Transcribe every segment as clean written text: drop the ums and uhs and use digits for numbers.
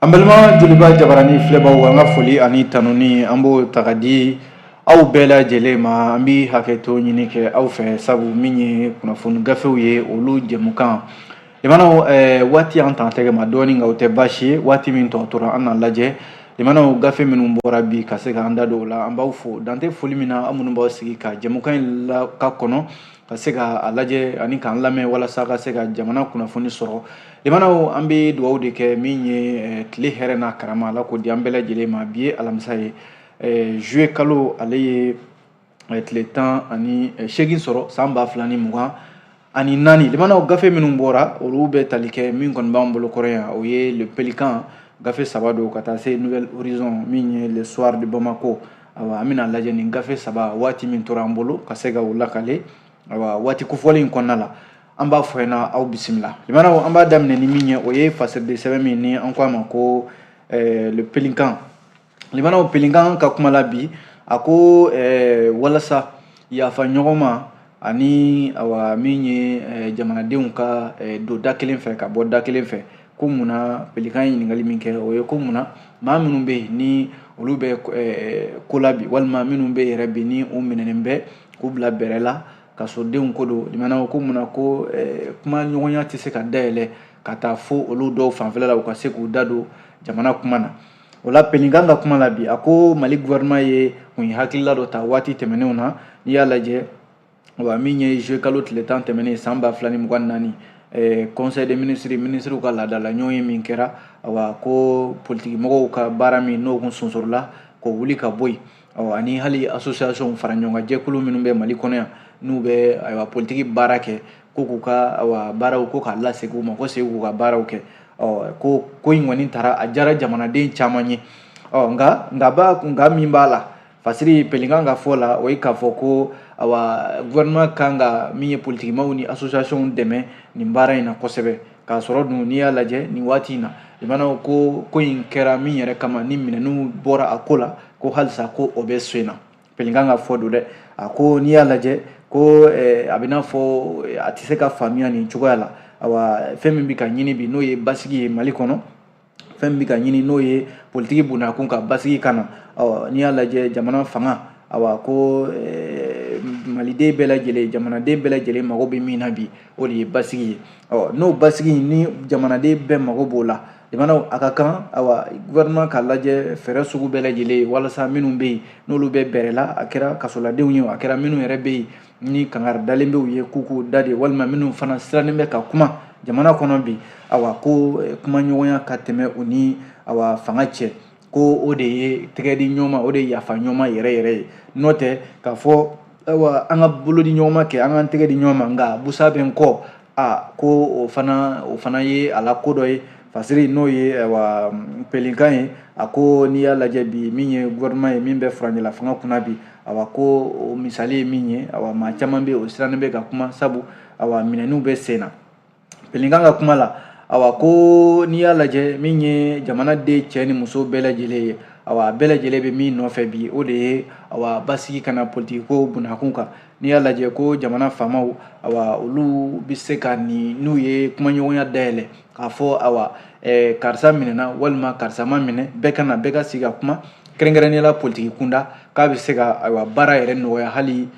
An balima Joliba Jabarani filɛbaw, an ka foli ani tanuni, an b'o ta ka di aw bɛɛ lajɛlen ma. An bɛ hakɛto ɲini kɛ aw fɛ, sabu min ye kunnafoni gafew ye, olu jɛmukan limanaw, waati an t'an tɛgɛ ma dɔɔni, nka o tɛ baasi ye. Waati min tɔ tora, an n'a lajɛ limanaw, gafe minnu bɔra bi, ka se k'an da don o la. An b'aw fo dante foli min na, aw minnu b'aw sigi ka jɛmukan in la ka kɔnɔ, ka se ka a lajɛ ani k'an lamɛn walasa ka se ka jamana kunnafoni sɔrɔ. Limanaw, an bɛ dugawu de kɛ min ye tile hɛrɛ n'a karama, Ala k'o di an bɛɛ lajɛlen ma. Bi ye alamisa ye, juillet kalo ale ye tile 18 sɔrɔ san 2024. Limanaw, gafe minnu bɔra, olu bɛ tali kɛ min kɔni b'an bolo kɔrɔ yan, o ye Le Pélican, gafe saba don, ka taa se Nouvel Horizon, min ye Le Soir de Bamako. Awa, an bɛna lajɛ nin gafe saba, waati min tora an bolo, ka se ka o lakale. Awa, waati kofɔlen in kɔnɔna la, an b'a fɔ ɲɛna, aw bisimila. Limanaw, an b'a daminɛ ni min ye, o ye fasiriden sɛbɛn min ni an ko a ma ko Le Pélican. Limanaw, Pélican ka kuma la bi, a ko walasa yafa ɲɔgɔn ma ani awa min ye jamanadenw ka don da kelen fɛ ka bɔ da kelen fɛ, ko munna Pélican ye ɲininkali min kɛ, o ye ko munna maa minnu bɛ yen ni olu bɛ ko la bi, walima minnu bɛ yɛrɛ bi ni u minɛnen bɛ k'u bila bɛrɛ la, kasodenw ko don. Limanaw, ko munna ko kuma ɲɔgɔnya tɛ se ka dayɛlɛ ka taa fo olu dɔw fanfɛla la, u ka se k'u da don jamana kuma na? O la, Pélican ka kuma la bi, a ko Mali gouvernement ye kun ye hakilila dɔ ta waati tɛmɛnenw na. N'i y'a lajɛ, wa min ye juillet kalo tile 10 tɛmɛnen san 2024, conseil des ministres, ministres ka laadala ɲɔgɔn ye min kɛra, awa, ko politiki mɔgɔw ka baara min n'o kun sonsorola, k'o wuli ka bɔ yen, ani hali association fara ɲɔgɔn kan jɛkulu minnu bɛ Mali kɔnɔ yan, n'u bɛ ayiwa politiki baara kɛ, ko k'u ka awa baaraw ko k'a lasegin u ma, ko segin k'u ka baaraw kɛ. Ɔ, ko ko in kɔni taara, a diyara jamanaden caman ye. Ɔ, nka ba nka min b'a la, Fasiri Pélican ka fɔ la, o ye k'a fɔ ko awa gouvernement kan ka min ye politikimaw ni association dɛmɛ nin baara in na kosɛbɛ. K'a sɔrɔ dun, n'i y'a lajɛ nin waati in na, limanaw, ko ko in kɛra min yɛrɛ kama, ni minɛnw bɔra a ko la, ko halisa ko o bɛ sen na. Pélican ka fɔ don dɛ. A ko n'i y'a lajɛ ko a bɛ n'a fɔ a tɛ se ka faamuya nin cogoya la. Awa, fɛn min bɛ ka ɲini bi, n'o ye basigi ye Mali kɔnɔ, fɛn min bɛ ka ɲini, n'o ye politiki bondakun ka basigi ka na. Ɔ, n'i y'a lajɛ jamana fanga, awa, ko maliden bɛɛ lajɛlen, jamanaden bɛɛ lajɛlen mago bɛ min na bi, o de ye basigi ye. Ɔ, n'o basigi ni jamanaden bɛɛ mago b'o la, jamanaw, a ka kan awa gouvernement k'a lajɛ fɛɛrɛ sugu bɛɛ lajɛlen ye, walasa minnu bɛ yen n'olu bɛ bɛrɛ la, a kɛra kasoladenw ye, a kɛra minnu yɛrɛ bɛ yen ni kangari dalen bɛ u ye k'u k'u da de, walima minnu fana sirannen bɛ ka kuma jamana kɔnɔ bi, awa, ko kuma ɲɔgɔnya ka tɛmɛ u ni awa fanga cɛ, ko o de ye tɛgɛ di ɲɔgɔn ma, o de ye yafa ɲɔgɔn ma yɛrɛ yɛrɛ ye. N'o tɛ k'a fɔ ayiwa an ka bolo di ɲɔgɔn ma kɛ, an k'an tɛgɛ di ɲɔgɔn ma, nka busa bɛ n kɔ, a ko o fana ye a la ko dɔ ye. Fasiri, n'o ye ayiwa Pélican ye, a ko n'i y'a lajɛ bi, min ye gouvernement ye min bɛ furancɛla fanga kunna bi, awa, ko o misali ye min ye, awa, maa caman bɛ yen, o sirannen bɛ ka kuma, sabu awa minɛniw bɛ sen na. Pélican ka kuma la, awa, ko n'i y'a lajɛ min ye jamanaden cɛ ni muso bɛɛ lajɛlen ye, awa, bɛɛ lajɛlen bɛ min nɔfɛ bi, o de ye awa basigi ka na politiki ko bunakun kan. N'i y'a lajɛ ko jamana faamaw, awa, olu bɛ se ka nin, n'u ye kumaɲɔgɔnya dayɛlɛ k'a fɔ awa karisa minɛna walima karisa ma minɛ, bɛɛ ka na, bɛɛ ka sigi ka kuma, kɛrɛnkɛrɛnnenya la politiki kunda, k'a bɛ se ka ayiwa baara yɛrɛ nɔgɔya. Hali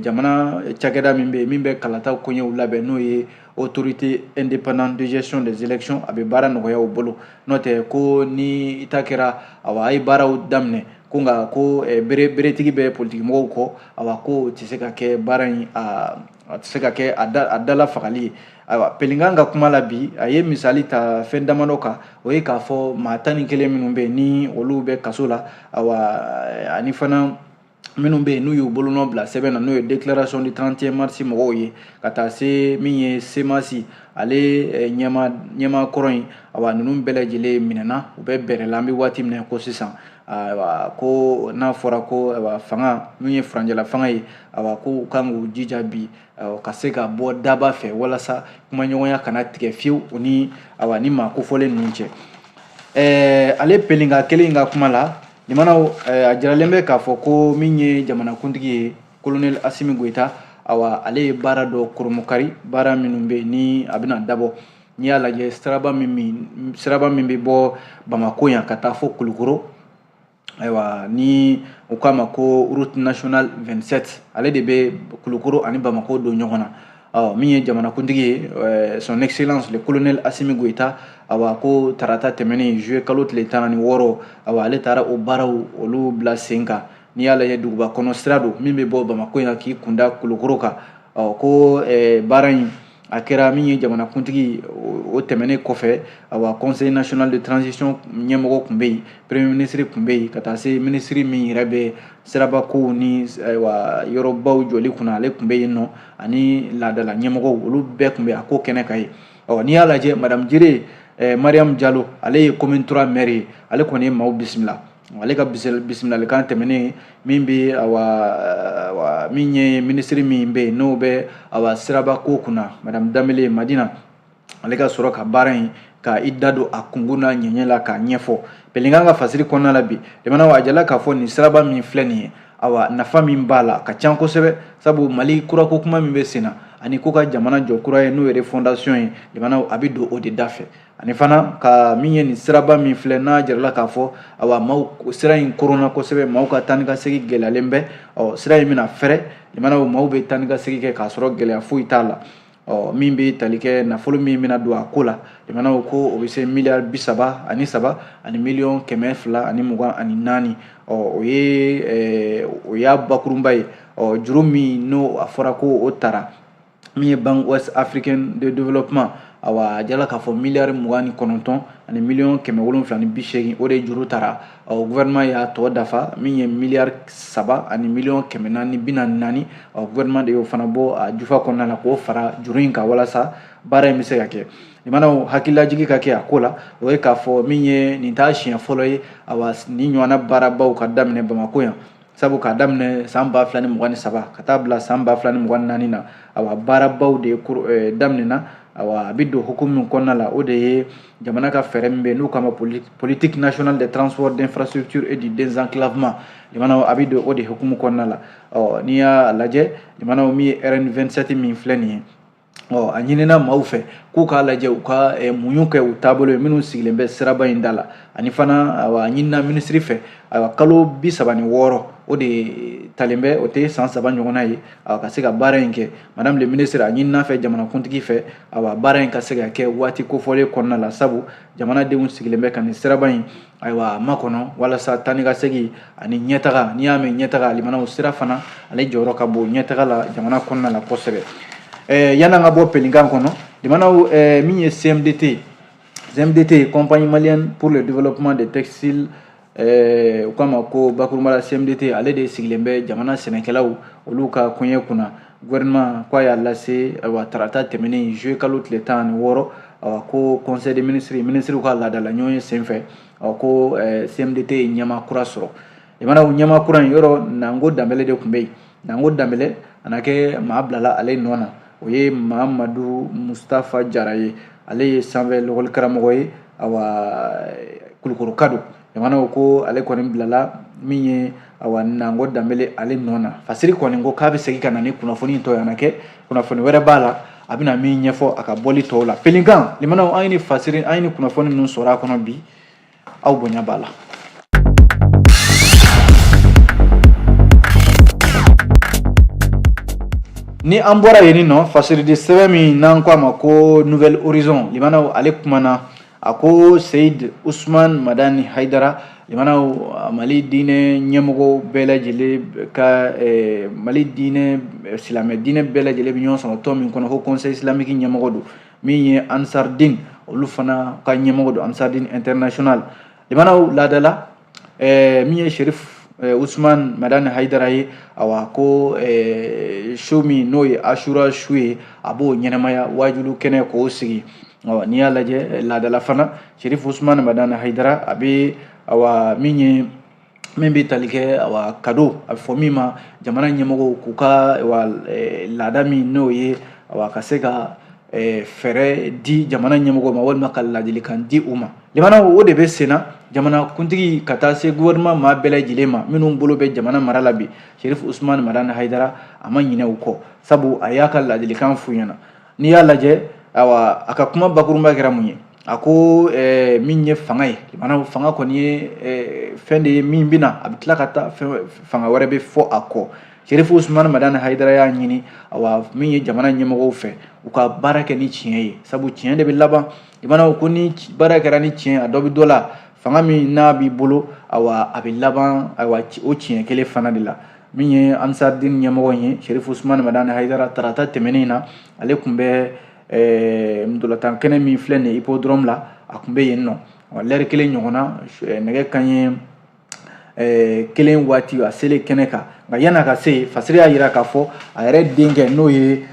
jamana cakɛda min bɛ yen, min bɛ kalata koɲɛw labɛn, n'o ye Autorité indépendante de gestion des élections, a bɛ baara nɔgɔya u bolo. N'o tɛ ko ni i ta kɛra, awa, a ye baaraw daminɛ, ko nka ko bere beretigi bɛ politiki mɔgɔw kɔ, awa, ko tɛ se ka kɛ baara in, a tɛ se ka kɛ a dala fagali ye. Ayiwa, Pélican ka kuma la bi, a ye misali ta fɛn damadɔ kan, o ye k'a fɔ maa 11 minnu bɛ yen ni olu bɛ kaso la, awa, ani fana minnu bɛ yen n'u y'u bolonɔ bila sɛbɛn na, n'o ye déclaration du 31 mars mɔgɔw ye, ka taa se min ye CMAS ale ɲɛma ɲɛmaa kɔrɔ in, awa, ninnu bɛɛ lajɛlen minɛna, u bɛ bɛrɛ la an bɛ waati min na ko sisan. Ayiwa, ko n'a fɔra ko ayiwa fanga min ye furancɛla fanga ye, awa, ko u kan k'u jija bi ka se ka bɔ daba fɛ, walasa kumaɲɔgɔnya kana tigɛ fiyewu u ni awa ni maa kofɔlen ninnu cɛ. Ale Pélican kelen in ka kuma la, limanaw, a jiralen bɛ k'a fɔ ko min ye jamanakuntigi ye, colonel Assimi Goïta, awa, ale ye baara dɔ koromokari, baara minnu bɛ yen ni a bɛna dabɔ N'i y'a lajɛ, siraba min bɛ bɔ Bamakɔ yan ka taa fo Kulukoro, ayiwa, ni u k'a ma ko route nationale 27, ale de bɛ Kulukoro ani Bamakɔ don ɲɔgɔn na. Ɔ, min ye jamanakuntigi ye, son excellence le colonel Assimi Goïta, awa, ko tarata tɛmɛnen, juillet kalo tile 16, awa, ale taara o baaraw olu bila sen kan. N'i y'a lajɛ, duguba kɔnɔ sira don min bɛ bɔ Bamakɔ yan k'i kunda Kulukoro kan. Ɔ, ko baara in a kɛra min ye jamanakuntigi o tɛmɛnen kɔfɛ, awa, conseil national de transition ɲɛmɔgɔ tun bɛ yen, premier ministre tun bɛ yen, ka taa se minisiri min yɛrɛ bɛ sirabakow ni, ayiwa, yɔrɔbaw jɔli kunna, ale tun bɛ yen nɔ, ani laadala ɲɛmɔgɔw, olu bɛɛ tun bɛ a ko kɛnɛ kan yen. Ɔ, n'i y'a lajɛ, madame Jire Mariam Jalo, ale ye commune 3 maire ye, ale kɔni ye maaw bisimila. Ale ka bisimilalikan tɛmɛnen, min bɛ, awa, min ye minisiri min bɛ yen n'o bɛ, awa, siraba ko kunna, madame Danbele Madina, ale ka sɔrɔ ka baara in ka i da don a kunkun n'a ɲɛɲɛ la k'a ɲɛfɔ. Pelinkan ka fasiri kɔnɔna la bi, jamana a jala k'a fɔ nin siraba min filɛ nin ye, awa, nafa min b'a la ka ca kosɛbɛ, sabu Mali kurako kuma min bɛ sen na ani ko ka jamana jɔ kura ye, n'o ye refondation ye, jamana a bɛ don o de da fɛ. Ani fana ka min ye nin siraba min filɛ n'a jirala k'a fɔ, awa, maaw sira in koronna kosɛbɛ, maaw ka taa ni ka segin gɛlɛyalen bɛ. Ɔ, sira in bɛna fɛrɛ, jamana maaw bɛ taa ni ka segin kɛ k'a sɔrɔ gɛlɛya foyi t'a la. Ɔ, min bɛ tali kɛ nafolo min bɛna don a ko la, jamanaw ko o bɛ se miliyari 33 ani miliyɔn 224. Ɔ, o ye o y'a bakurunba ye. Ɔ, juru min n'o a fɔra ko o tara min ye Banque Ouest Africaine de Développement, awa, a jala k'a fɔ miliyari 29 ani miliyɔn 780, o de juru tara. Ɔ, gouvernement y'a tɔ dafa min ye miliyari 3 ani miliyɔn 444. Ɔ, gouvernement de y'o fana bɔ a jufa kɔnɔna la k'o fara juru in kan walasa baara in bɛ se ka kɛ. Limanaw hakililajigi ka kɛ a ko la, o ye k'a fɔ min ye nin t'a siɲɛ fɔlɔ ye, awa, ni ɲɔgɔnna baarabaw ka daminɛ Bamakɔ yan, sabu k'a daminɛ san 2023 ka taa bila san 2024 na, awa, baarabaw de daminɛna. Awa, a bɛ don hukumu min kɔnɔna la, o de ye jamana ka fɛɛrɛ min bɛ yen n'u k'a ma politique nationale des transports, d'infrastructure et du désenclavement, jamana a bɛ don o de hukumu kɔnɔna la. Ɔ, n'i y'a lajɛ, jamana min ye RN 27 min filɛ nin ye, ɔ, a ɲinina maaw fɛ k'u k'a lajɛ u ka muɲu kɛ u taabolo ye minnu sigilen bɛ siraba in da la. Ani fana, awa, a ɲinina minisiri fɛ, ayiwa, kalo 36, o de talen bɛ, o tɛ san 3 ɲɔgɔnna ye, awa, ka se ka baara in kɛ. Madame le ministre a ɲinina fɛ jamanakuntigi fɛ, awa, baara in ka se ka kɛ waati kofɔlen kɔnɔna la, sabu jamanadenw sigilen bɛ ka nin siraba in, ayiwa, makɔnɔ walasa taa ni ka segin ani ɲɛtaga. N'i y'a mɛn ɲɛtaga, limanaw sira fana ale jɔyɔrɔ ka bon ɲɛtaga la jamana kɔnɔna la kosɛbɛ. Yan'an ka bɔ Pelinkan kɔnɔ, limanaw, min ye CMDT, CMDT, Compagnie malienne pour le développement des textiles, u k'a ma ko bakurunba la CMDT, ale de sigilen bɛ jamana sɛnɛkɛlaw olu ka koɲɛ kunna. Gouvernement ko a y'a lase, ayiwa, tarata tɛmɛnen, juillet kalo tile 16, awa, ko conseil des ministres, ministres ka laadala ɲɔgɔn ye senfɛ, awa, ko CMDT ye ɲɛmaa kura sɔrɔ. Limanaw, ɲɛmaa kura in yɔrɔ, Nango Danbɛlɛ de tun bɛ yen. Nango Danbɛlɛ a na kɛ maa bilala ale nɔ na, o ye Mamadu Mustafa Jara ye. Ale ye sanfɛ lɔgɔli karamɔgɔ ye, awa, Kulukoroka don. Jamanaw ko ale kɔni bilala min ye, awa, Nango Danbɛlɛ ale nɔ na. Fasiri kɔni ko k'a bɛ segin ka na ni kunnafoni tɔ ye, a na kɛ kunnafoni wɛrɛ b'a la, a bɛna min ɲɛfɔ a ka bɔli tɔw la. Pelinkan, limanaw, an ye ni fasiri, an ye ni kunnafoni ninnu sɔrɔ a kɔnɔ bi, aw bonya b'a la. Ni an bɔra yen nɔ, fasiridi sɛbɛn min n'an ko a ma ko Nouvel Horizon, limanaw, ale kumana, a ko Seyid Usman Madani Hayidara, limanaw, Mali diinɛ ɲɛmɔgɔw bɛɛ lajɛlen ka Mali diinɛ, silamɛ diinɛ bɛɛ lajɛlen bɛ ɲɔgɔn sɔrɔ tɔn min kɔnɔ ko Conseil islamique ɲɛmɔgɔ don, min ye Ansardine olu fana ka ɲɛmɔgɔ don, Ansardine international. Limanaw, laadala min ye Sherif Usman Madani Hayidara ye, awa, ko su min n'o ye Asura su ye, a b'o ɲɛnamaya wajulu kɛnɛ k'o sigi. N'i y'a lajɛ, laadala fana, Sherif Usman Madani Hayidara, a bɛ, awa, min ye min bɛ tali kɛ, awa, cadeau, a bɛ fɔ min ma jamana ɲɛmɔgɔw k'u ka, awa, laada min n'o ye, awa, ka se ka fɛɛrɛ di jamana ɲɛmɔgɔw ma walima ka ladilikan di u ma. Limanaw, o de bɛ sen na jamana kuntigi ka taa se gouvernement maa bɛɛ lajɛlen ma minnu bolo bɛ jamana mara la bi. Sherif Usman Madani Hayidara, a ma ɲinɛ u kɔ, sabu a y'a ka ladilikan f'u ɲɛna. N'i y'a lajɛ, Awa, a ka kuma bakurunba kɛra mun ye? A ko min ye fanga ye, limanaw, fanga kɔni ye fɛn de ye min bɛna, a bɛ tila ka taa, fanga wɛrɛ bɛ fɔ a kɔ. Serifu Usumani Madani Hayidara y'a ɲini, awa, min ye jamana ɲɛmɔgɔw fɛ, u ka baara kɛ ni tiɲɛ ye, sabu tiɲɛ de bɛ laban. Limanaw, ko ni baara kɛra ni tiɲɛ, a dɔ bɛ dɔ la, fanga min n'a b'i bolo, awa, a bɛ laban, awa, o tiɲɛ kelen fana de la. Min ye Ansardine ɲɛmɔgɔ ye, Serifu Usumani Madani Hayidara, tarata tɛmɛnen na, ale tun bɛ ntolatan kɛnɛ min filɛ nin ye, hippodrome la, a tun bɛ yen nɔ lɛri kelen ɲɔgɔnna, nɛgɛ kanɲɛ 1 waati, a selen kɛnɛ kan. Nka yan'a ka se, fasiri y'a jira k'a fɔ a yɛrɛ denkɛ, n'o ye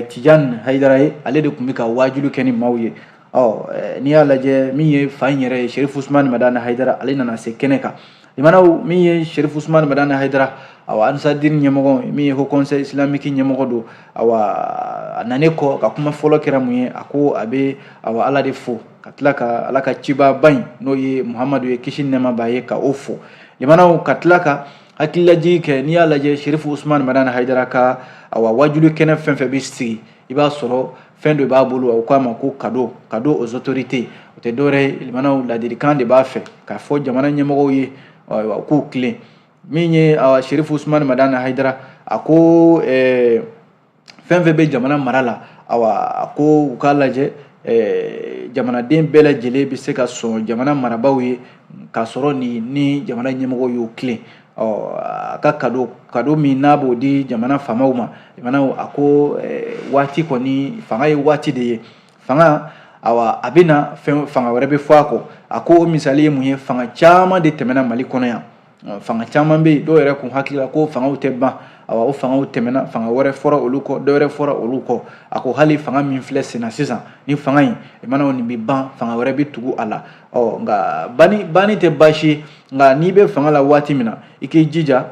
Tijani Hayidara ye, ale de tun bɛ ka waajuli kɛ ni maaw ye. Ɔ, n'i y'a lajɛ, min ye fa in yɛrɛ ye, Serifu Usumani Madani Hayidara, ale nana se kɛnɛ kan. Limanaw, min ye Serifu Usumani Madani Hayidara, awa, Ansardine ɲɛmɔgɔ, min ye Haut Conseil islamique ɲɛmɔgɔ don, awa, a nanen kɔ, ka kuma fɔlɔ kɛra mun ye? A ko a bɛ, awa, Ala de fo, ka tila ka Ala ka cibaba in, n'o ye Muhamadu ye, kisi nɛɛma b'a ye, ka o fo. Limanaw, ka tila ka hakililajigi kɛ. N'i y'a lajɛ, Serifu Usumani Madani Hayidara ka, awa, wajuli kɛnɛ fɛn fɛn bɛ sigi, i b'a sɔrɔ fɛn dɔ b'a bolo, u k'a ma ko cadeau, cadeau aux autorités. O tɛ dɔwɛrɛ ye, limanaw, ladilikan de b'a fɛ k'a fɔ jamana ɲɛmɔgɔw ye, ayiwa, u k'u tilen. Min ye Serifu Usumani Madani Hayidara, a ko fɛn fɛn bɛ jamana mara la, awa, a ko u k'a lajɛ, jamanaden bɛɛ lajɛlen bɛ se ka sɔn jamana marabaaw ye k'a sɔrɔ ni jamana ɲɛmɔgɔw y'o tilen. Ɔ, a ka cadeau min n'a b'o di jamana faamaw ma, jamanaw, a ko waati kɔni, fanga ye waati de ye. Fanga, awa, a bɛ na, fɛn fanga wɛrɛ bɛ fɔ a kɔ. A ko o misali ye mun ye? Fanga caman de tɛmɛna Mali kɔnɔ yan, fanga caman bɛ yen, dɔw yɛrɛ kun hakili la ko fangaw tɛ ban. Awa, o fangaw tɛmɛna, fanga wɛrɛ fɔra olu kɔ, dɔ wɛrɛ fɔra olu kɔ. A ko hali fanga min filɛ sen na sisan, ni fanga in, limanaw, nin bɛ ban, fanga wɛrɛ bɛ tugu a la. Ɔ, nka banni tɛ baasi ye, nka n'i bɛ fanga la waati min na, i k'i jija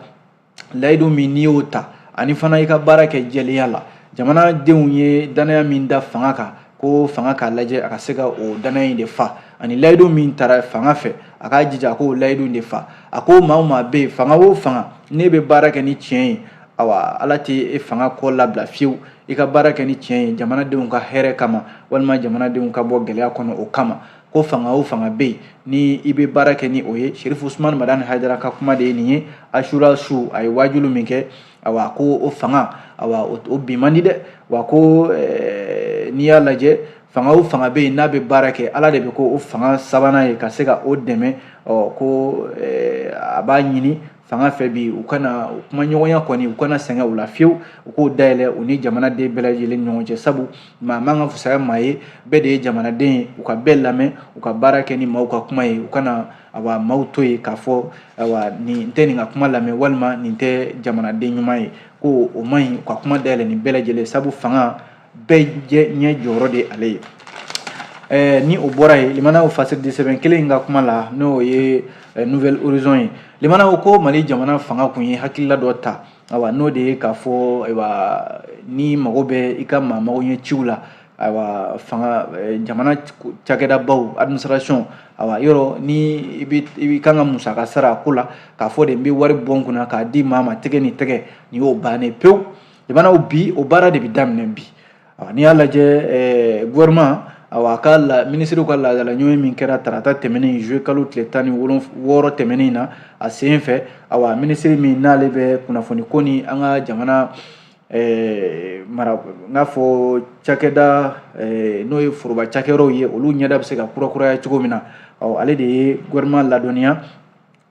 layidu min n'i y'o ta, ani fana i ka baara kɛ jɛlenya la. Jamanadenw ye danaya min da fanga kan, ko fanga k'a lajɛ a ka se ka o danaya in de fa, ani layidu min taara fanga fɛ, a k'a jija a k'o layidu in de fa. A ko maa o maa bɛ yen, fanga o fanga, n'e bɛ baara kɛ ni tiɲɛ ye, awa, Ala tɛ e fanga kɔ labila fiyewu. I ka baara kɛ ni tiɲɛ ye jamanadenw ka hɛrɛ kama, walima jamanadenw ka bɔ gɛlɛya kɔnɔ, o kama. Ko fanga o fanga bɛ yen, ni i bɛ baara kɛ ni o ye. Serifu Usumani Madani Hayidara ka kuma de ye nin ye. Asura su, a ye waajulu min kɛ, awa, ko o fanga, awa, o bin man di dɛ. Wa ko n'i y'a lajɛ, fanga o fanga bɛ yen n'a bɛ baara kɛ, Ala de bɛ ko o fanga sabanan ye ka se ka o dɛmɛ. Ɔ, ko a b'a ɲini fanga fɛ bi, u kana kuma ɲɔgɔnya kɔni, u kana sɛgɛn u la fiyewu, u k'o dayɛlɛ u ni jamanaden bɛɛ lajɛlen ɲɔgɔn cɛ, sabu maa man ka fisaya maa ye, bɛɛ de ye jamanaden ye. U ka bɛɛ lamɛn, u ka baara kɛ ni maaw ka kuma ye, u kana, awa, maaw to yen k'a fɔ, awa, nin tɛ nin ka kuma lamɛn, walima nin tɛ jamanaden ɲuman ye, ko o man ɲi. U ka kuma dayɛlɛ ni bɛɛ lajɛlen, sabu fanga bɛɛ ɲɛ jɔyɔrɔ de ale ye. Ni o bɔra yen, limanaw, fasiridi sɛbɛn kelen in ka kuma la, n'o ye Nouvel Horizon ye, limanaw, ko Mali jamana fanga kun ye hakilila dɔ ta, awa, n'o de ye k'a fɔ, ayiwa, ni mago bɛ i ka maa mago ɲɛ ciw la, ayiwa, fanga jamana cakɛdabaw, administration, awa, yɔrɔ ni i bɛ kan ka musaka sara a ko la, k'a fɔ de n bɛ wari bɔ n kunna k'a di maa ma tɛgɛ ni tɛgɛ, nin y'o bannen pewu. Limanaw, bi o baara de bɛ daminɛ bi. N'i y'a lajɛ, gouvernement, awa, a ka la minisiriw ka laadala ɲɔgɔn min kɛra tarata tɛmɛnen, juillet kalo tile 16 tɛmɛnen na, a sen fɛ, awa, minisiri min n'ale bɛ kunnafoni ko ni an ka jamana mara, n k'a fɔ cakɛda, n'o ye foroba cakɛyɔrɔw ye, olu ɲɛda bɛ se ka kurakuraya cogo min na, ɔ, ale de ye gouvernement ladɔnniya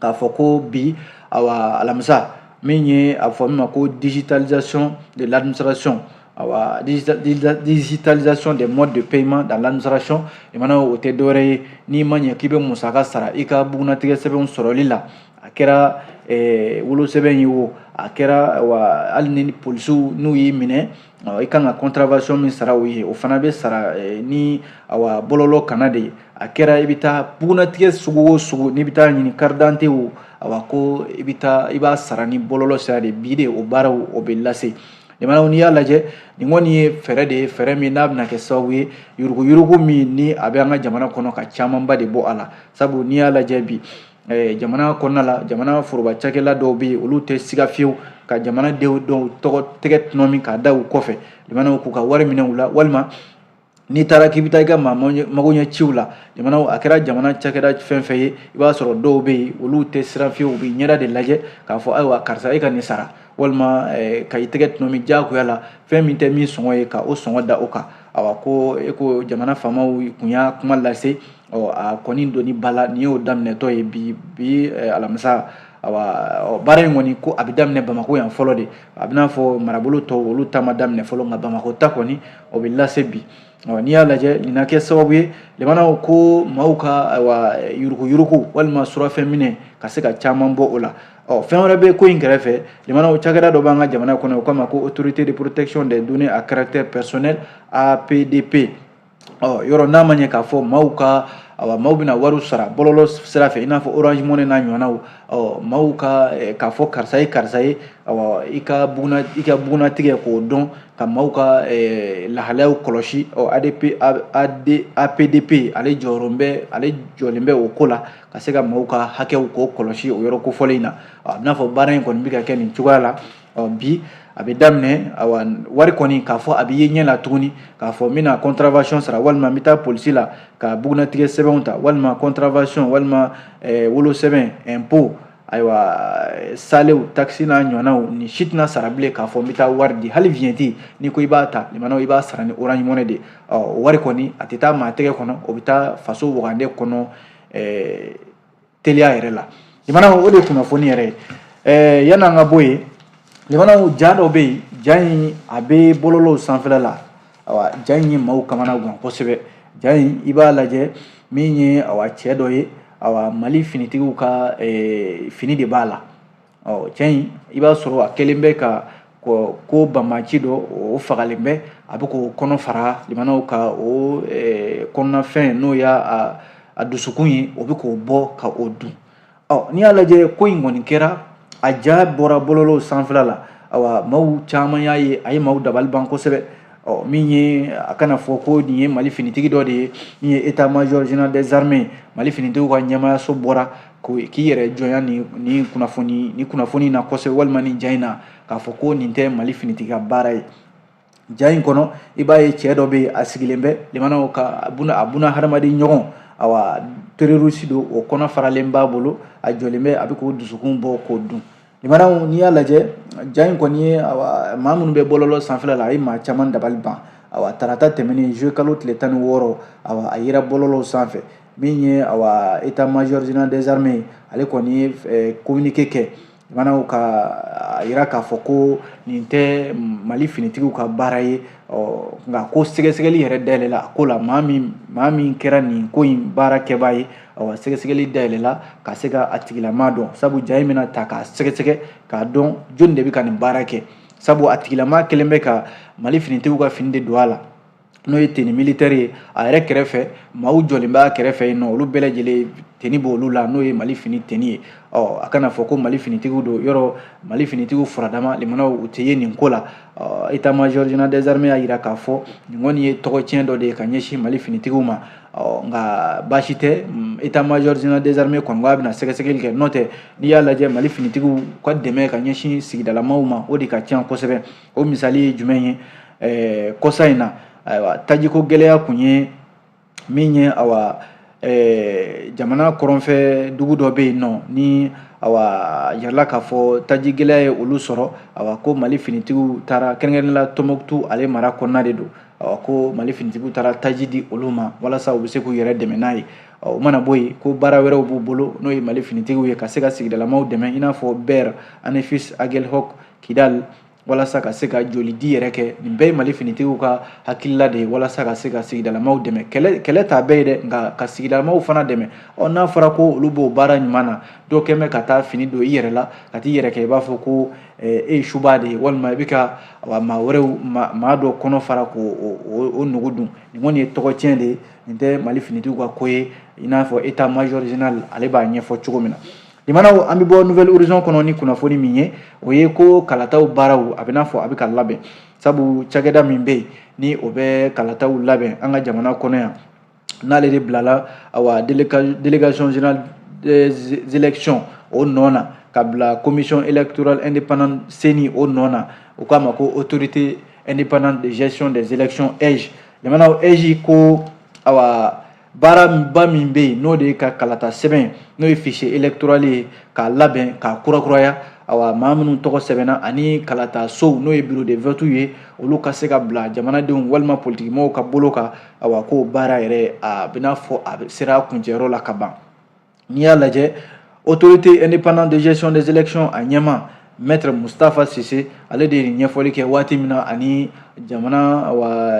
k'a fɔ ko bi, awa, alamisa, min ye a fɔ min ma ko digitalisation de l'administration, awa, digitalisation des modes de paiement dans l'administration. Limana, o tɛ dɔwɛrɛ ye, n'i ma ɲɛ k'i bɛ musaka sara i ka bugunnatigɛ sɛbɛnw sɔrɔli la, a kɛra wolosɛbɛn ye o, a kɛra wa hali ni polisiw n'u y'i minɛ, i kan ka contravention min sara o ye, o fana bɛ sara ni, awa, bɔlɔlɔ kana de ye. A kɛra i bɛ taa bugunnatigɛ sugu o sugu, n'i bɛ taa ɲini carte d'identité o, awa, ko i bɛ taa i b'a sara ni bɔlɔlɔ sira de. Bi de o baaraw o bɛ lase. Limanaw, n'i y'a lajɛ, nin kɔni ye fɛɛrɛ de ye, fɛɛrɛ min n'a bɛna kɛ sababu ye, yuruguyurugu min ni a bɛ an ka jamana kɔnɔ, ka camanba de bɔ a la. Sabu n'i y'a lajɛ bi, jamana kɔnɔna la, jamana foroba cakɛla dɔw bɛ yen, olu tɛ siga fiyewu ka jamanadenw dɔw tɔgɔ tɛgɛ tɔnɔmi k'a da u kɔfɛ, limanaw, k'u ka wari minɛ u la, walima N'i taara k'i bɛ taa i ka maa magoɲɛ ciw la, jamana a kɛra jamana cakɛda fɛn fɛn ye, i b'a sɔrɔ dɔw bɛ yen, olu tɛ siran fiyewu, u bɛ ɲɛda de lajɛ k'a fɔ ayiwa karisa e ka nin sara, walima ka i tɛgɛ tɔnɔmi diyagoya la, fɛn min tɛ min sɔngɔ ye ka o sɔngɔ da o kan. Awa ko e ko jamana faamaw kun y'a kuma lase, ɔ a kɔni donni ba la, nin y'o daminɛtɔ ye bi alamisa. Awa baara in kɔni ko a bɛ daminɛ Bamakɔ yan fɔlɔ de, a bɛna fɔ marabolo tɔw olu ta ma daminɛ fɔlɔ, nka Bamakɔ ta kɔni o bɛ lase bi. Ɔ n'i y'a lajɛ, nin na kɛ sababu ye limanaw ko maaw ka ayiwa yuruguyurugu walima surafɛn minɛ ka se ka caman bɔ o la. Ɔ fɛn wɛrɛ bɛ ko in kɛrɛfɛ, limanaw, cakɛda dɔ b'an ka jamana kɔnɔ, o k'a ma ko Autorité de protection des données à caractère personnel, APDP. Ɔ yɔrɔ n'a ma ɲɛ k'a fɔ maaw ka awa maaw bɛna wariw sara bɔlɔlɔ sira fɛ, i n'a fɔ Orange Money n'a ɲɔgɔnnaw, ɔ maaw ka k'a fɔ karisa ye karisa ye, awa i ka bugunnatigɛ k'o dɔn, ka maaw ka lahalayaw kɔlɔsi. Ɔ ADP AD APDP ale jɔyɔrɔ bɛ, ale jɔlen bɛ o ko la ka se ka maaw ka hakɛw k'o kɔlɔsi o yɔrɔ kofɔlen in na. A bɛna fɔ baara in kɔni bɛ ka kɛ nin cogoya la. Ɔ bi a bɛ daminɛ. Awa wari kɔni k'a fɔ a bɛ ye ɲɛ la tuguni k'a fɔ n bɛna contravention sara, walima n bɛ taa polisi la ka bugunnatigɛ sɛbɛnw ta, walima contravention, walima wolosɛbɛn, impôt, ayiwa salew, taxe n'a ɲɔgɔnnaw, nin si tɛna sara bilen k'a fɔ n bɛ taa wari di. Hali vignette, n'i ko i b'a ta, limanaw, i b'a sara ni Orange Money de. Ɔ wari kɔni a tɛ taa maa tɛgɛ kɔnɔ, o bɛ taa faso wagande kɔnɔ teliya yɛrɛ la. Limanaw, o de ye kunnafoni yɛrɛ ye. Yan'an ka bɔ yen, limanaw, ja dɔ bɛ yen, ja in a bɛ bɔlɔlɔw sanfɛla la. Awa ja in ye maaw kamana gan kosɛbɛ. Ja in, i b'a lajɛ, min ye awa cɛ dɔ ye, awa Mali finitigiw ka fini de b'a la. Ɔ cɛ in, i b'a sɔrɔ a kɛlen bɛ ka ko banbanci dɔ, o fagalen bɛ, a bɛ k'o kɔnɔ fara, limanaw, ka o kɔnɔnafɛn n'o y'a a dusukun ye, o bɛ k'o bɔ ka o dun. Ɔ n'i y'a lajɛ, ko in kɔni kɛra, a ja bɔra bɔlɔlɔw sanfɛla la. Awa maaw caman y'a ye, a ye maaw dabali ban kosɛbɛ. Ɔ min ye a kana fɔ ko nin ye Mali finitigi dɔ de ye, min ye état major général des armées, Mali finitigiw ka ɲɛmaayaso bɔra k'i yɛrɛ jɔnya nin kunnafoni na kosɛbɛ, walima nin ja in na, k'a fɔ ko nin tɛ Mali finitigi ka baara ye. Ja in kɔnɔ, i b'a ye cɛ dɔ bɛ yen, a sigilen bɛ, limanaw, ka a buna hadamaden ɲɔgɔn, awa terroriste don, o kɔnɔ faralen b'a bolo, a jɔlen bɛ, a bɛ k'o dusukun bɔ k'o dun. Limanaw, n'i y'a lajɛ, ja in kɔni ye awa maa minnu bɛ bɔlɔlɔ sanfɛla la, a ye maa caman dabali ban. Awa tarata tɛmɛnen, juillet kalo tile 16, awa a yera bɔlɔlɔw sanfɛ. Min ye awa état major général des armées, ale kɔni ye communiqué kɛ, limanaw, ka a yira k'a fɔ ko nin tɛ Mali finitigiw ka baara ye. Ɔ nka ko sɛgɛsɛgɛli yɛrɛ dayɛlɛla a ko la, maa min kɛra nin ko in baara kɛbaa ye, awa sɛgɛsɛgɛli dayɛlɛla ka se ka a tigilama dɔn, sabu ja in bɛna ta k'a sɛgɛsɛgɛ k'a dɔn jɔnni de bɛ ka nin baara kɛ, sabu a tigilama kɛlen bɛ ka Mali finitigiw ka fini de don a la, n'o ye tenue militaire ye. A yɛrɛ kɛrɛfɛ, maaw jɔlen b'a kɛrɛfɛ yen nɔ, olu bɛɛ lajɛlen tenue b'olu la, n'o ye Mali fini tenue ye. Ɔ a kana fɔ ko Mali finitigiw don. Yɔrɔ Mali finitigiw furadama, limanaw, u tɛ ye nin ko la. État major général des armées y'a yira k'a fɔ nin kɔni ye tɔgɔ tiɲɛ dɔ de ye ka ɲɛsin Mali finitigiw ma. Ɔ nka baasi tɛ, état major général des armées kɔni ko a bɛna sɛgɛsɛgɛli kɛ. N'o tɛ, n'i y'a lajɛ, Mali finitigiw ka dɛmɛ ka ɲɛsin sigidalamaw ma, o de ka ca kosɛbɛ. O misali ye jumɛn ye? Kɔsa in na, ayiwa tajiko gɛlɛya kun ye min ye, awa jamana kɔrɔnfɛ dugu dɔ bɛ yen nɔ, ni awa yirala k'a fɔ taji gɛlɛya ye olu sɔrɔ. Awa ko Mali finitigiw taara, kɛrɛnkɛrɛnnenya la Tɔnbɔkutu ale mara kɔnɔna de don, awa ko Mali finitigiw taara taji di olu ma walasa u bɛ se k'u yɛrɛ dɛmɛ n'a ye. O mana bɔ yen, ko baara wɛrɛw b'u bolo, n'o ye Mali finitigiw ye, ka se ka sigidalamaw dɛmɛ, i n'a fɔ Ber, Anefis, Aguelhok, Kidal, walasa ka se ka joli di yɛrɛ kɛ. Nin bɛɛ ye Mali finitigiw ka hakilila de ye walasa ka se ka sigidalamaw dɛmɛ. Kɛlɛ t'a bɛɛ ye dɛ, nka ka sigidalamaw fana dɛmɛ. Ɔ n'a fɔra ko olu b'o baara ɲuman na, dɔw kɛn bɛ ka taa fini don i yɛrɛ la, ka t'i yɛrɛ kɛ i b'a fɔ ko e ye suba de ye, walima i bɛ ka maa wɛrɛw, maa dɔ kɔnɔ fara k'o o nugu dun. Nin kɔni ye tɔgɔ tiɲɛ de ye, nin tɛ Mali finitigiw ka ko ye, i n'a fɔ état major général ale b'a ɲɛfɔ cogo min na. Limanaw, an bɛ bɔ Nouvel Horizon kɔnɔ ni kunnafoni min ye, o ye ko kalataw baaraw a bɛ n'a fɔ a bɛ ka labɛn, sabu cakɛda min bɛ yen ni o bɛ kalataw labɛn an ka jamana kɔnɔ yan, n'ale de bilala awa Délégation générale des élections o nɔ na, ka bila Commission électorale indépendante, CENI, o nɔ na, o k'a ma ko Autorité indépendante de gestion des élections, AIGE. Limanaw, AIGE ko awa baaraba min bɛ yen, n'o de ye ka kalata sɛbɛn, n'o ye fichier électoral ye, k'a labɛn k'a kurakuraya, awa maa minnu tɔgɔ sɛbɛnna ani kalata sow, n'o ye bureau de vote ye, olu ka se ka bila jamanadenw walima politikimɔgɔw ka bolo kan. Awa k'o baara yɛrɛ, a bɛna fɔ a sera a kuncɛyɔrɔ la ka ban. N'i y'a lajɛ, autorité indépendante de gestion des élections, a ɲɛmaa maître Mustapha Cissé, ale de ye nin ɲɛfɔli kɛ waati min na ani jamana wa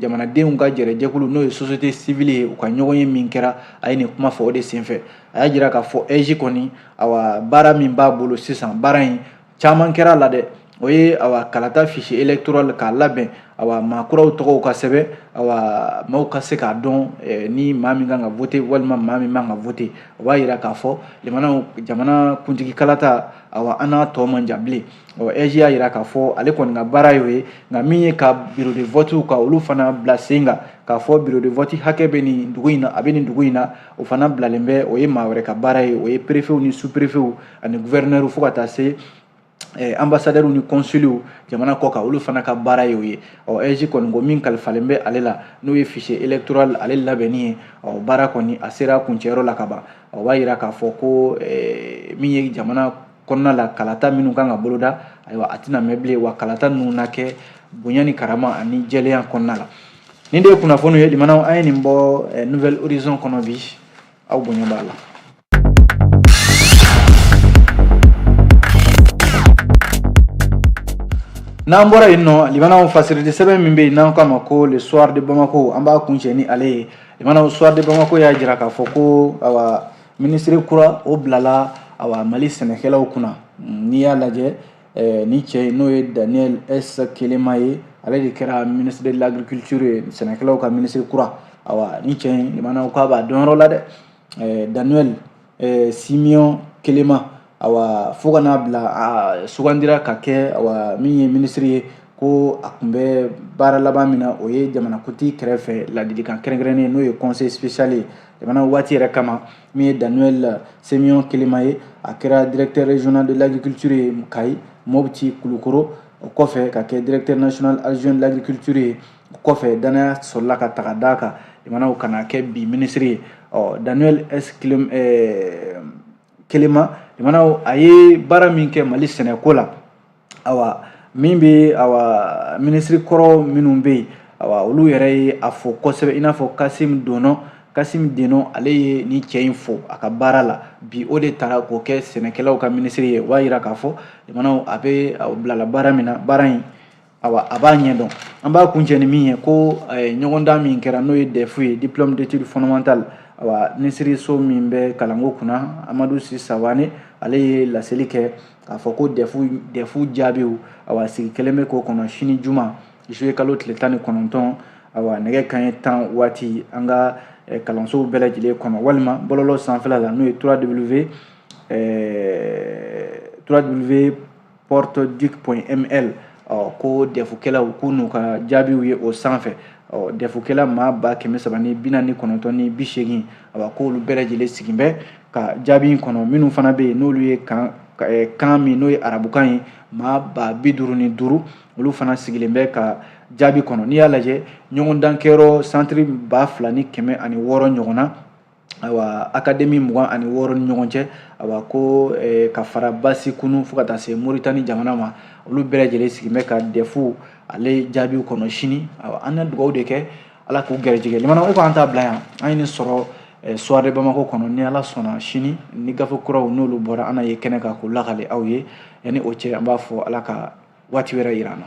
jamanadenw ka jɛrɛjɛkulu, n'o ye société civile ye, u ka ɲɔgɔn ye min kɛra, a ye nin kuma fɔ o de senfɛ. A y'a jira k'a fɔ AIGE kɔni, awa baara min b'a bolo sisan, baara in caman kɛra a la dɛ. O ye awa kalata fichier électoral k'a labɛn, awa maa kuraw tɔgɔw ka sɛbɛn, awa maaw ka se k'a dɔn ni maa min kan ka voter walima maa min man ka voter. O b'a yira k'a fɔ limanaw, jamana kuntigi kalata, awa an n'a tɔ man jan bilen. Ɔ AIGE y'a yira k'a fɔ ale kɔni ka baara y'o ye, nka min ye ka bureau de vote ka olu fana bila sen kan, k'a fɔ bureau de vote hakɛ bɛ nin dugu in na, a bɛ nin dugu in na, o fana bilalen bɛ, o ye maa wɛrɛ ka baara ye. O ye préfetw ni sous-préfetw ani gouverneur fo ka taa se ambassadeurs ni consuls jamana kɔ kan, olu fana ka baara ye o ye. Ɔ AIGE kɔni ko min kalifalen bɛ ale la, n'o ye fichier électoral ale labɛnni ye, ɔ baara kɔni a sera kuncɛyɔrɔ la ka ban. O b'a yira k'a fɔ ko min ye jamana kɔnɔna la kalata minnu kan ka boloda, ayiwa a tɛna mɛn bilen, wa kalata ninnu na kɛ bonya ni karama ani jɛlenya kɔnɔna la. Nin de ye kunnafoniw ye. Limanaw, an ye nin bɔ Nouvel Horizon kɔnɔ bi. Aw bonya b'a la. N'an bɔra yen nɔ, limanaw, fasirili sɛbɛn min bɛ yen n'an k'a ma ko Le Soir de Bamako, an b'a kuncɛ ni ale ye. Limanaw, Soir de Bamako y'a jira k'a fɔ ko awa minisiri kura o bilala awa Mali sɛnɛkɛlaw kunna. N'i y'a lajɛ, ni cɛ n'o ye Daniel S Kelema ye, ale de kɛra ministre de l'agriculture ye, sɛnɛkɛlaw ka minisiri kura. Awa ni cɛ in, limanaw, k'a b'a dɔn yɔrɔ la dɛ. Daniel Simeon Kelema, awa fo ka n'a bila a sugandira ka kɛ awa min ye minisiri ye, ko a tun bɛ baara laban min na, o ye jamanakuntigi kɛrɛfɛ ladilikan kɛrɛnkɛrɛnnen, n'o ye conseil spécial ye jamana waati yɛrɛ kama. Min ye Daniel Simeon Kelema ye, a kɛra directeur régional de l'agriculture ye Kayi, Mopti, Kulukoro. O kɔfɛ ka kɛ directeur national adjoint de l'agriculture ye. O kɔfɛ danaya sɔrɔla ka taga d'a kan, limanaw, ka na kɛ bi minisiri ye. Ɔ Daniel S Kelema, limanaw, a ye baara min kɛ Mali sɛnɛko la, awa min bɛ awa minisiri kɔrɔ minnu bɛ yen, awa olu yɛrɛ ye a fo kosɛbɛ, i n'a fɔ Kasim Dono. Kasim Deno, ale ye ni cɛ in fo a ka baara la. Bi o de taara k'o kɛ sɛnɛkɛlaw ka minisiri ye. O b'a yira k'a fɔ limanaw, a bɛ bilala baara min na, baara in awa a b'a ɲɛdɔn. An b'a kuncɛ ni min ye, ko ɲɔgɔndan min kɛra, n'o ye DEF ye, diplôme d'études fondamentales, awa minisiriso min bɛ kalanko kunna, Amadu Si Sawane, ale ye laseli kɛ k'a fɔ ko DEF jaabiw, awa sigi kɛlen bɛ k'o kɔnɔ sini juma, juillet kalo tile 19, awa nɛgɛ kanɲɛ 10 waati, an ka kalansow bɛɛ lajɛlen kɔnɔ walima bɔlɔlɔ sanfɛla la, n'o ye 3w 3w porteduc.ml. Ɔ ko DEF kɛlaw k'u n'u ka jaabiw ye o sanfɛ. Ɔ DEF kɛla maa 349,080, awa k'olu bɛɛ lajɛlen sigin bɛ ka jaabi in kɔnɔ. Minnu fana bɛ yen n'olu ye kan min n'o ye arabukan ye, maa 55,000, olu fana sigilen bɛ ka jaabi kɔnɔ. N'i y'a lajɛ, ɲɔgɔndan kɛyɔrɔ santiri 2606 ɲɔgɔn na, ayiwa académie 26 ni ɲɔgɔn cɛ, ayiwa ko ka fara Basikunu fo ka taa se Moritani jamana ma, olu bɛɛ lajɛlen sigilen bɛ ka DEF ale jaabiw kɔnɔ sini. Ayiwa an na dugawu de kɛ, Ala k'u gɛrɛjɛgɛ. Limanaw, e ko an t'a bila yan, an ye nin sɔrɔ Soir de Bamako kɔnɔ. Ni Ala sɔnna, sini ni gafe kuraw n'olu bɔra, an na ye kɛnɛ kan k'u lakale aw ye. Yanni o cɛ, an b'a fɔ Ala ka waati wɛrɛ yira an na.